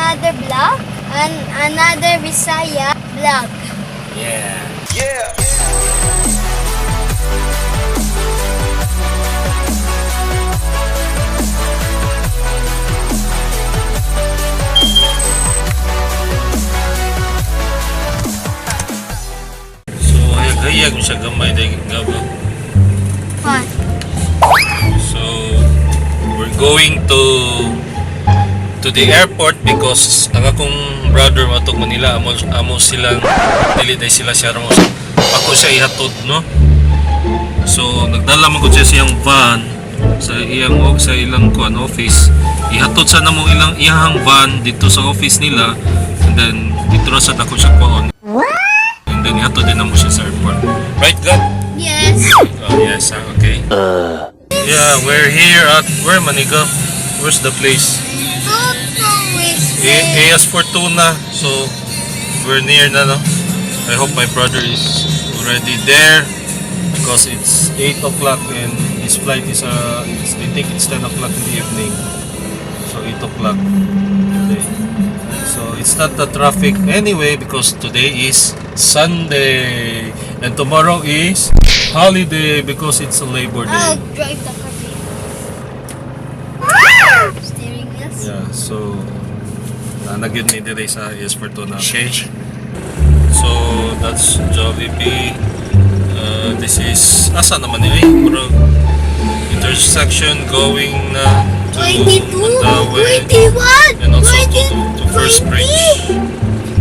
another vlog and another Bisaya vlog. Yeah. So, hayag-hayag mo siya gamay dahil gabo. Fun. So, we're going to the airport because ang akong brother matog Manila, amo silang dili dai sila siya mo ako siya ihatod, no. So nagdala man gud siya sa iyang van sa iyang og sa ilang kuan office, ihatod sa namo ilang iyang van dito sa office nila and then dito ra sa dako siya kuan and then ihatod din namo siya sa airport, right, God? Yes. Oh yes, ah, okay. Yeah, we're here at where, Maniga? Where's the place? Don't know which AS Fortuna. So we're near na, no? I hope my brother is already there because it's 8 o'clock and his flight is I think it's 10 o'clock in the evening. So 8 o'clock today. So it's not the traffic anyway because today is Sunday and tomorrow is holiday because it's a Labor Day. I'll drive the car. Steering wheels. Yeah, so naa gyud mi diri sa AS Fortuna, okay? So that's Jollibee. This is asa naman ni eh? Murag intersection going na to 22, Mandaue 21, and also 20, to First Bridge.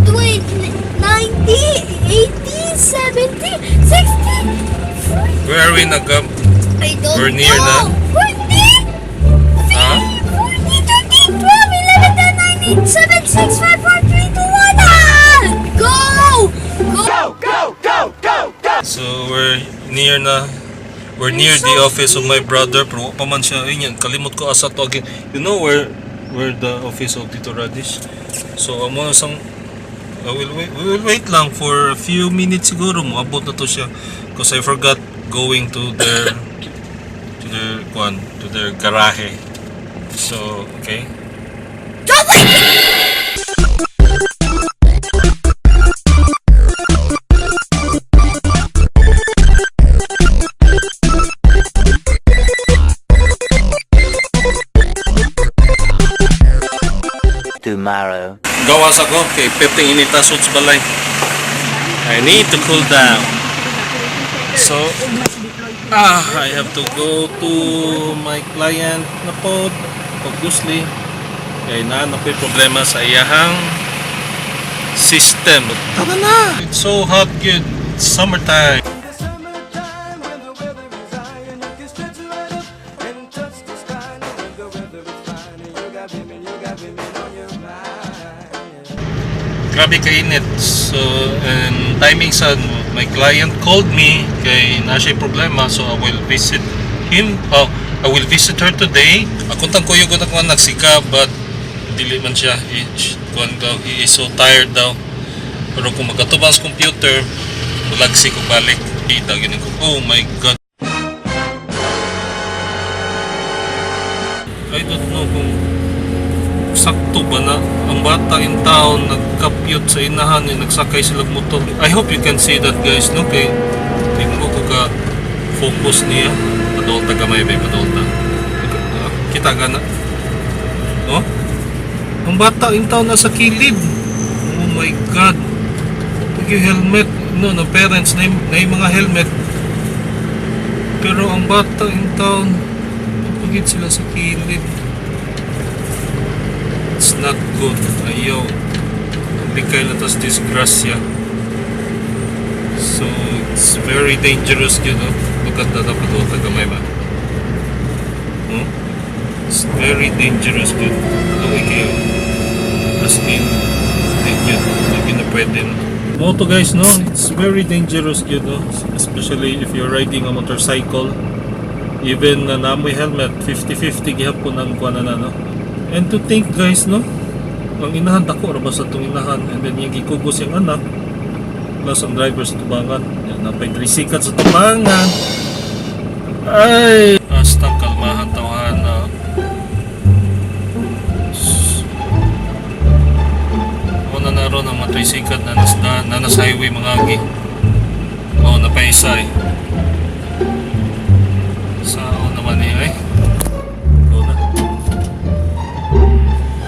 20, 90, 80, 70, 60. Where are we na, Gab? I don't We're near know. Na. 40, Ha? 40, 13, 12, 11, 10, 9, 8, 7, 6, 5, 4, 3, 2, 1. Ah! Go! Go! So we're near na. We're near the office of my brother pero wa pa man siya ayun yan, kalimot ko asa to again. You know where the office of Tito Radish? So amo sang I will wait, we will wait lang for a few minutes, siguro moabot na to siya because I forgot going to their kwan, to their garahe. So okay. Don't wait! Tomorrow. Gawas ako kay 15 inita sa balay. I need to cool down. So, I have to go to my client na pod, obviously. Kay naa na ko'y problema sa iyahang system. Tara na! It's so hot, good. It's summertime. In the summertime, when the weather is high and you can stretch right up and touch the sky. And when the weather is fine and you got women on your mind. Grabe kainit. So, and timing sa my client called me kay naa siya problema, so I will visit him. Oh, I will visit her today. Akong tang kuyog akong anak sika but dili man siya. He, kuan daw, he is so tired daw. Pero kung magatubang sa computer, mulagsi ko balik. Kita gini ko. Oh my God. I don't know kung sakto ba na ang bata in town nagkapyot sa inahan eh, nagsakay sila og motor. I hope you can see that, guys, no, kay di mo ko ka focus niya. Padulta gamay ba, padulta. Kita ka na. Oh? Ang bata in town nasa kilid. Oh my God. Pag yung helmet, no, no parents na yung mga helmet. Pero ang bata in town, pagid sila sa kilid. It's not good. Ayaw. Likay na tas disgrasya. So, it's very dangerous. Look at that, dapat gamay ba? Hmm? It's very dangerous yun. Luoy kayo. As in, di yun. Hindi na pwede. No? Moto guys, no? It's very dangerous yun, no? Especially if you're riding a motorcycle. Even na namoy helmet, 50-50 gihapon ang kuan na, no? And to think, guys, no? Ang inahan, dako ra ba sa itong inahan? And then yung gikugos yung anak, plus ang driver sa tubangan. Yan, napay tricycle sa tubangan. Ay! Hasta kalmahan tawahan na. Mga tricycle na nasa highway mga agi. Oh, napaisay. Sa naman niya eh. Go na.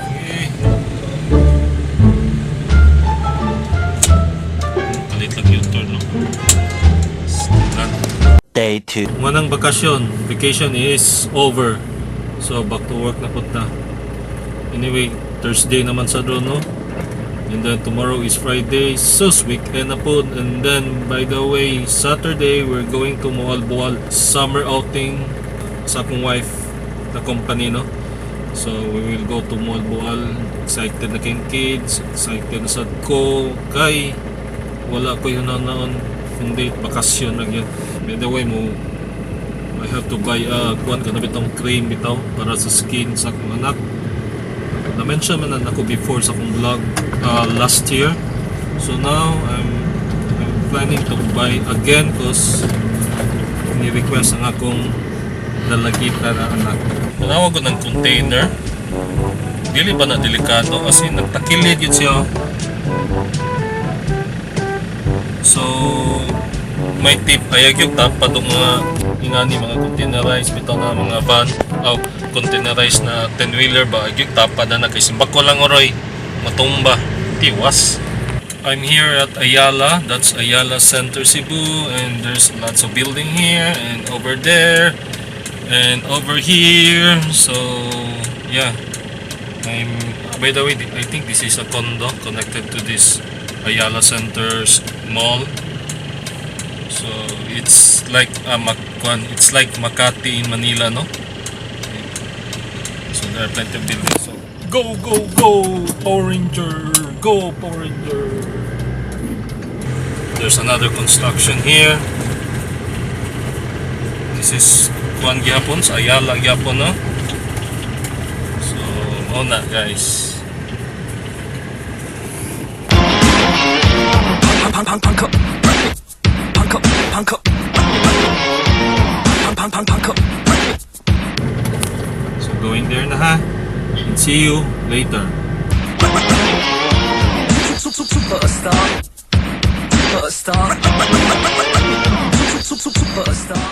Okay. Palit lang yung turn, no? Start. Day 2. Manang bakasyon, vacation is over. So back to work na punta. Anyway, Thursday naman sa doon, no? And then tomorrow is Friday, sus, weekend na po. And then, by the way, Saturday, we're going to Moalboal summer outing sa akong wife na company, no? So, we will go to Moalboal. Excited na king kids, excited na sad ko. Kay, wala ko yun na naon, kundi bakasyon na yun. By the way, mo, I have to buy a kuan kana bitong cream bitaw para sa skin sa akong anak. Na-mention man na ako before sa akong vlog last year. So now I'm planning to buy again 'cause ni-request ang akong dalagita na anak. Tanawa ko ng container. Dili ba na delikado? Kasi nagtakilid yun siya. So, may tip ay yung tapad ang mga ingani mga containerized bitaw na mga van o containerized na 10 wheeler ba, ay yung tapad na na kay simbako lang oroy matumba tiwas. I'm here at Ayala. That's Ayala Center Cebu, and there's lots of building here and over there and over here. So yeah, I'm by the way, I think this is a condo connected to this Ayala Center's mall. So it's like it's like Makati in Manila, no? So there are plenty of buildings. So go, go, go, Power Ranger! Go, Power Ranger! There's another construction here. This is kuan gyapon sa Ayala gyapon, no? So, mao na, guys. 胖胖克，胖克胖克，胖胖胖胖克。 So going there na ha. And see you later. Superstar, superstar, superstar.